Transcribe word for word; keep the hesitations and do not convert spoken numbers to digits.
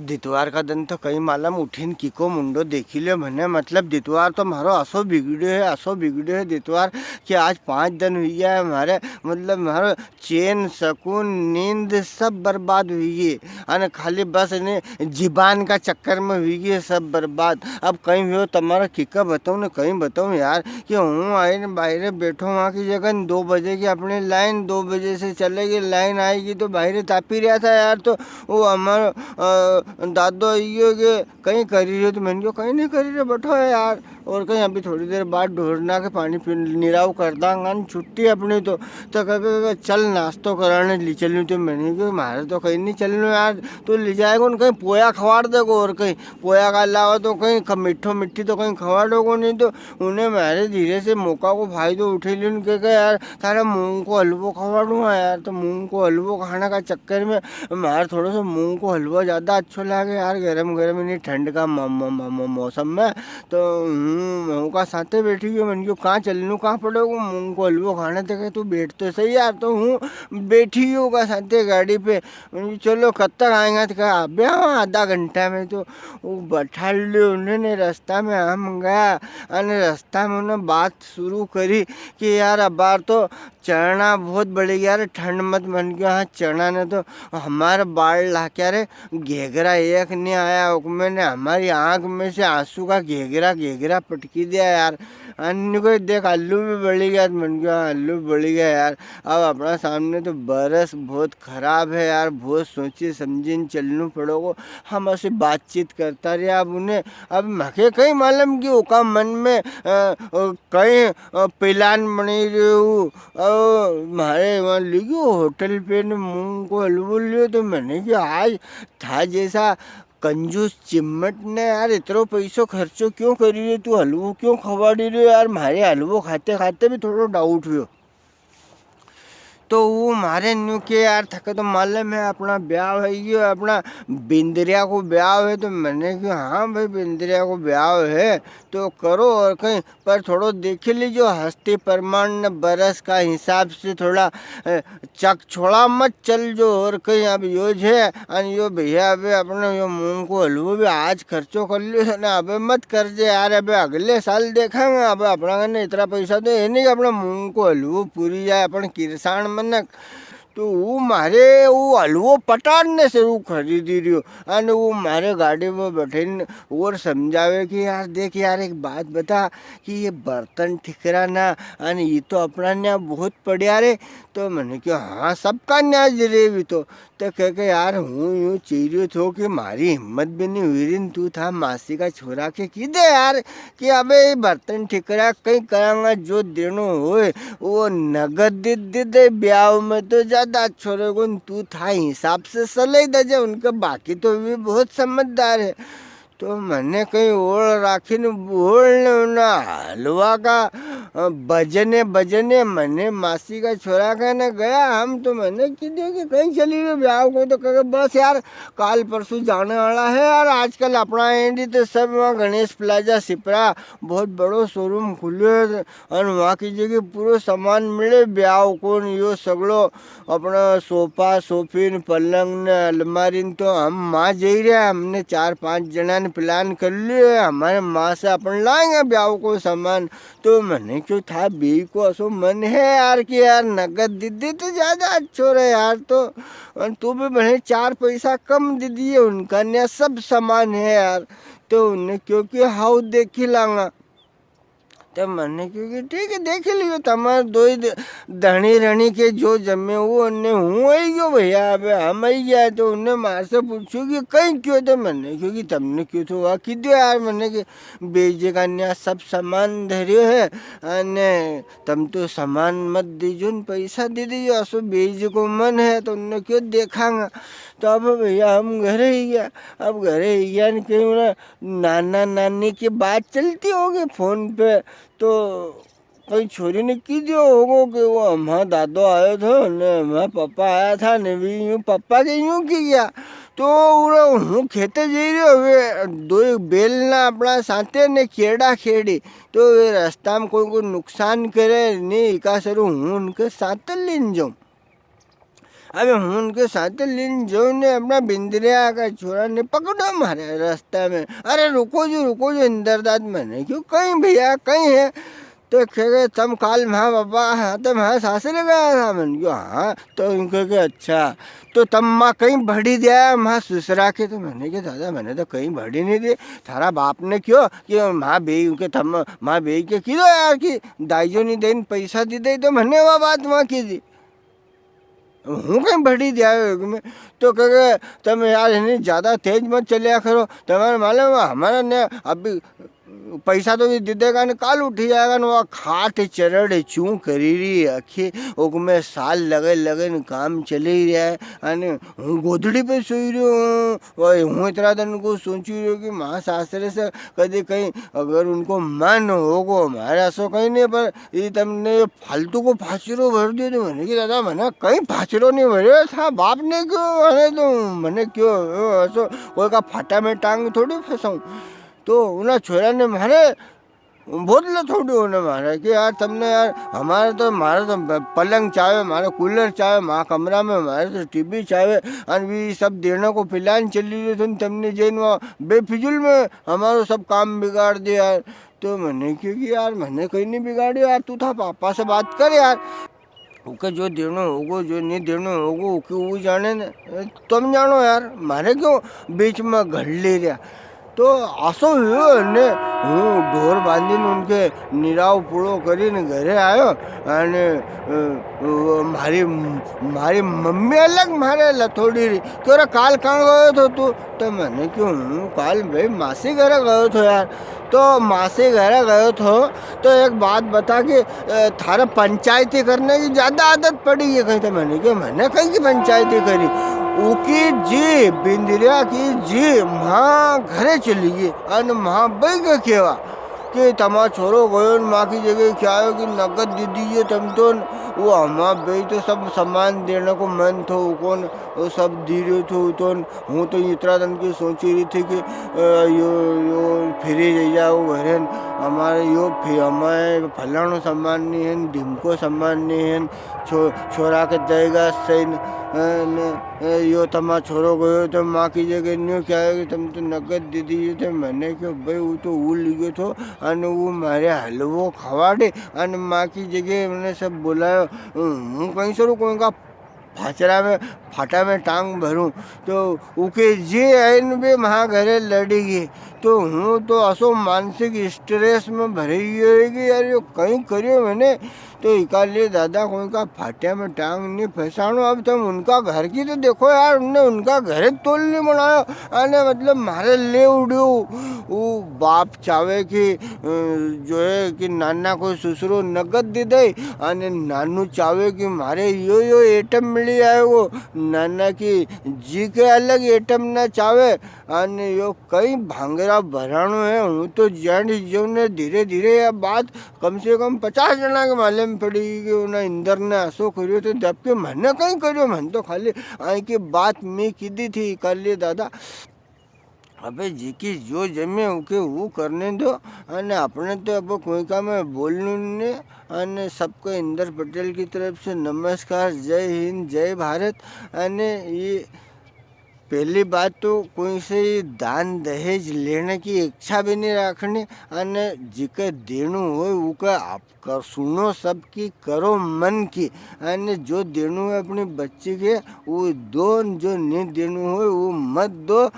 दितवार का दिन तो कई मालूम उठीन किको मुंडो देखी लियो म्हने, मतलब दितवार तो म्हारो असो बिगड़्यो है, असो बिगड़्यो है दितवार कि आज पाँच दिन हुई गया है म्हारे, मतलब म्हारो चैन, सुकून, नींद सब बर्बाद हुई गई। अने खाली बस इने जीबान का चक्कर में हुई गई है सब बर्बाद। अब कई हुयो तमारा किका बताऊँ ने कई बताऊँ यार, कि हूँ आई ने बाहरे बैठो वहाँ की जगह दो बजे की अपनी लाइन, दो बजे से चलेगी लाइन, आएगी तो बाहरे तापी रहा था यार। तो वो हमारो, अ, दादो यो के कई करी रहे, तो मैंने कहा, "कई नहीं करी रहे, बैठो है यार, और कई अभी थोड़ी देर बाद ढोरना के पानी पी, निराव कर दांगा न, छुट्टी अपनी तो।" तो कह, कह, कह, "चल, नाश्तो कराने ले चलूँ।" तो मैंने कहा, "म्हारे तो कहीं नहीं चलनो यार, तू ले जाएगा न, कहीं पोया खवाड़ देगो, और कहीं पोया का अलावा तो कहीं ख-, मिठो मिठी तो कहीं खवाड़ोगो नहीं।" तो उन्हें म्हारे धीरे से मौका को फायदो उठे लियो न कह के, "यार, थारे मूंग को हलवो खवाड़ूंगा यार।" तो मूंग को हलवो खाने का चक्कर में म्हारे थोड़ो सो मूंग को हलवो ज्यादा अच्छो लागे यार, गरम गरम इन्हीं ठंड का म-, म-, म-, म-, मौसम में। तो हूँ, हूँ उका साथे बैठी गयो, मैंने क्यो, "कहाँ चलनू, कहाँ पड़ेगो मूंग को हलवो खाने?" तो कहे, "तू बैठ तो सही यार।" तो हूँ बैठी गयो उका साथे गाड़ी पे। मैंने क्यो, "चलो, कब तक आएगा?" तो कहा, "अबे हाँ, आधा घंटा में।" तो वो बैठा लियो उन्होंने, रास्ता में हम गया, अने रास्ता में उन्हें बात शुरू करी कि यार, अबार तो चना बहुत बढ़ गया रे, ठंड मत मन गया। हाँ, चना ने तो हमारे बाल लाख्या रे, घेघरा एक नहीं आया, उकमें ने हमारी आंख में से आंसू का घेघरा, घेघरा पटकी दिया यार। अन्य कोई देख, आलू भी बढ़ गया, मन गया, आलू भी बढ़ गया यार। अब अपना सामने तो बरस बहुत खराब है यार, बहुत सोची समझी न चलनू पड़ोगो। हम ऐसे बातचीत करता रहे। अब उन्हें, अब मखे कई मालूम कि उका मन में, अ, अ, कई, अ, plan बनी रहे हो। अ, म्हारे वहाँ लिखो होटल पे ने मूंग को हलवो लियो, तो मैंने कि आज था जैसा कंजूस चिम्मट ने यार, इतरो पैसो खर्चो क्यों करी रहे तू, हलवो क्यों खवाड़ी रहे यार? म्हारे हलवो खाते खाते भी थोड़ो doubt हुयो। तो वो म्हारे न्यू के, "यार, थके तो मालूम है, अपना ब्याव है, यो अपना बिंदरिया को ब्याव है।" तो मैंने कहा, "हाँ भाई, बिंदरिया को ब्याव है, तो करो और कहीं, पर थोड़ो देख लीजो, हस्ती प्रमाण ने बरस का हिसाब से थोड़ा, अ, चक छोड़ा मत चल जो।" और कहीं अब यो है, अन यो भैया, अबे अपने यो मूंग को हलवो भी आज खर्चो कर लियो है ना, अबे मत कर जे यार, अबे अगले साल देखांगे, अबे अपना कने इतना पैसा तो है नहीं कि अपना मूंग को हलवो पूरी जाए, अपन किरसाण मनक। तो वो म्हारे वो हलवो पटान ने से वो खरीदी रियो, अन वो म्हारे गाड़ी में बैठे और समझावे कि यार देख यार, एक बात बता कि ये बर्तन ठिकरा ना, अन ये तो अपना न्या बहुत पड़िया रे। तो मैंने कहा, "हाँ, सबका न्या ज रे भी तो।" तो कह के, "यार, हूँ यूं चई रियो थो कि म्हारी हिम्मत भी नहीं हुई री न, तू था मासी का छोरा के की दे यार, कि अबे ये बर्तन ठिकरा कई करांगा, जो देनो होए, वो नगद दे, दे दे ब्याव में, तो ज्यादा अच्छो रहेगो न, तू था हिसाब से सलाई दे जे उनके, बाकी तो वे बहुत समझदार है।" तो मने कई ओळ राखी ने बोल ने उना हलवा का, अ, बजने बजने मने मासी का छोरा कने गया। हम तो मने की दियो कि कई चली गयो ब्याव को, तो कहे, "बस यार, काल परसों जाने वाला है यार।" आजकल अपना एंडी तो सब वहाँ गणेश प्लाजा सिपरा बहुत बड़ो शोरूम खुल्यो है, अन वहाँ की जगह पूरो सामान मिले ब्याव को न, यो सगळो अपना सोफा, सोफी न, पलंग न, अलमारी न तो हम माँ जई रहे हैं। हमने चार पांच जना ने plan कर लियो है। हमारे माँ से अपन लाएंगे ब्याव को सामान। तो मने क्यो था बेई को असो मन है यार कि यार नगद दे दे तो ज्यादा अच्छो रहे यार। तो अन तू भी भले चार पैसा कम दे दिए, उनका ने सब सामान है यार। तो उनने क्यो कि हाउ देखी लांगा। तो मने क्यो कि ठीक है, देखी लियो, तमारे दोई द-, धणी रणी के जो जमे वो, अने हूँ आई गयो भैया, अबे हम आई गया। तो उनने मार से पूछ्यो कि कई क्यो, तो मने क्यो कि तमने क्यो तो वा की दियो यार, मने के बेई जी का न्या सब सामान धर्यो है, अने तम तो सामान मत दीजो न, पैसा दे दीजो, असो बेई जी को मन है। तो उनने क्यो देखांगा। तो अब भैया हम घरे ही गया, अब घरे ही गया न क्यो ना, नाना नानी की बात चलती होगी फोन पे, तो कई छोरी ने की दियो होगो कि वो हमारा दादो आयो था ने हमारा पापा आया था ने, वी यूं पापा के यूं की गया। तो उरे हूँ खेते जई रह्यो, वे दो एक बेल ना अपना साथे ने खेड़ा खेड़ी, तो वे रास्ता में कोई को नुकसान करे नी, इका सरू हूँ उनके साथे लेन जाऊँ। अबे हूँ उनके साथे लीन जाऊँ ने अपना बिंदरिया का छोरा ने पकड़ो मारे रास्ता में। अरे रुको जो, रुको जो इंदरदाद, मने क्यो कई भैया, कई है? तो कहे, "तम काल म्हा बाबा, हाँ, तो म्हा सासरे गया था।" मने क्यो, "हाँ।" तो उनके के, "अच्छा, तो तम म्हा कई भड़ी दिया, म्हा ससुरा के?" तो मने के, "दादा, मने तो कई भड़ी नी दी। थारा बाप ने क्यो कि म्हा बेई के, तम, म्हा बेई के की दो यार कि दाईजो नी देन पैसा दी दे, तो मने वा बात वहाँ की दी।" हूँ कई भड़ी दिया है में। तो कहे, "तम यार इतनी ज्यादा तेज मत चलिया करो, तमारे मालूम है, हमारा ने अभी पैसा तो भी दे देगा ने, काल उठी जाएगा ने, वो खाट चरड़ चूं करी रही है आखी, उकमें साल लगे लगे ने काम चली रहा है, अने हूँ गोदड़ी पे सोई रही हूँ।" वही हूँ इतरा दिन को सोची रही हूँ कि माँ सासरे से कदी कई अगर उनको मन होगो, म्हारे असो कई नी, पर ये तमने ये फालतू को फाचरो भर दियो। तो मने की, "दादा, मने कई फाचरो नी भर्यो था, बाप ने क्यो, अरे तो मने क्यो, असो कोई का फाटा में टांग थोड़ी फंसाऊं।" तो उना छोरा ने म्हारे बोतल थोड़ी होने मारे कि यार तमने यार, हमारे तो, हमारे तो ब-, पलंग चावे, हमारे कूलर चावे, हमारे कमरा में हमारे तो टीवी चावे, अन वी सब देने को प्लान चली रही थो, तमने जेन वहाँ बेफिजूल में हमारो सब काम बिगाड़ दिया यार। तो मने क्यो कि यार, मने कई नी बिगाड़ियो यार, तू था पापा से बात कर यार। उके जो देनो होगो, जो नी देनो होगो, उके वो जाने ने। तम जानो यार, म्हारे क्यों बीच में घड़ ले रहा? तो आसो हुयो ने, हूँ ढोर बांधीन उनके निराव पूरो करीन घरे आयो। अने, अ, अ, म्हारी, म्हारी मम्मी अलग म्हारे लथोड़ी री। "क्यों रे, काल कां गयो थो तू?" तो मने क्यो, "हूँ काल भाई मासी घरे गयो थो यार।" तो मासी घरे गयो थो, तो एक बात बता कि, अ, थारे पंचायती करने की ज्यादा आदत पड़ी है कई? तो मने क्यो, "मने कई की पंचायती करी?" उकी जी, बिंदरिया की जी, म्हा घरे चली गई। अन म्हा बई के केवा कि तमा छोरो गयो न, म्हा की जगह क्या आयो कि नगद दे दीजिए तम तो न। वो हमा बई तो सब सामान देने को मन थो, उको न, वो सब दे रह्यो थो, तो न। हूँ तो इतरा दिन की सोची रही थी कि, अ, यो, यो फिरी रही जाओ घरे न, हमारे यो फि-, हमारे फलाणो सामान नी है न, ढिमको सामान नी है न, छो-, छोरा के देगा सही न, अ, न, अ, यो तमा छोरो गयो तो म्हा की जगह न्यू क्या है कि तम तो नगद दे दीजिए थे। मने क्यो भाई, वो तो वो लियो थो, अन वो मारे हलवो खवाड़े, अन म्हा की जगह उन्हें सब बुलायो। हूँ कई सरू कोई का फाचरा में, फाटा में टांग भरूं, तो उके जे आइन बे म्हा घरे लड़ी गई। तो हूँ तो असो मानसिक stress में भरी गई है कि यार, यो कई करियो मैंने। तो इका लिए दादा कोई का फाटिया में टांग नी फंसाणो। अब तम उनका घर की तो देखो यार, उनने उनका घर ही तोल नी बनायो। अने मतलब म्हारे ले उड़्यो। वो बाप चावे कि, अ, जो है कि नाना को सुसरो नगद दे दे, अने नानू चावे कि म्हारे यो यो एटम मिली आएगो। नाना की जी के अलग एटम ना चावे। अने यो कई भांगरा भराणो है। हूँ तो जेंट जो ने धीरे धीरे या बात कम से कम पचास जना के मालूम पड़ी कि उन्हें इंदर ने असो करियो, तो जबकि मने कई करियो, मने तो खाली आई की बात मैं कीधी थी कर लिए दादा। अबे जिकी जो जमे उके वो करने दो। अने अपने तो अब कोई का में बोलनू ने। अने सबको इंदर पटेल की तरफ से नमस्कार, जय हिंद, जय भारत। अने ये पहली बात तो कोई से ये दान दहेज लेने की इच्छा भी नहीं रखनी। अने जिके देनू होय उके आप कर सुनो सबकी, करो मन की। अने जो देनू है अपनी बच्ची के, वो दो, जो नहीं देनू होय वो मत दो।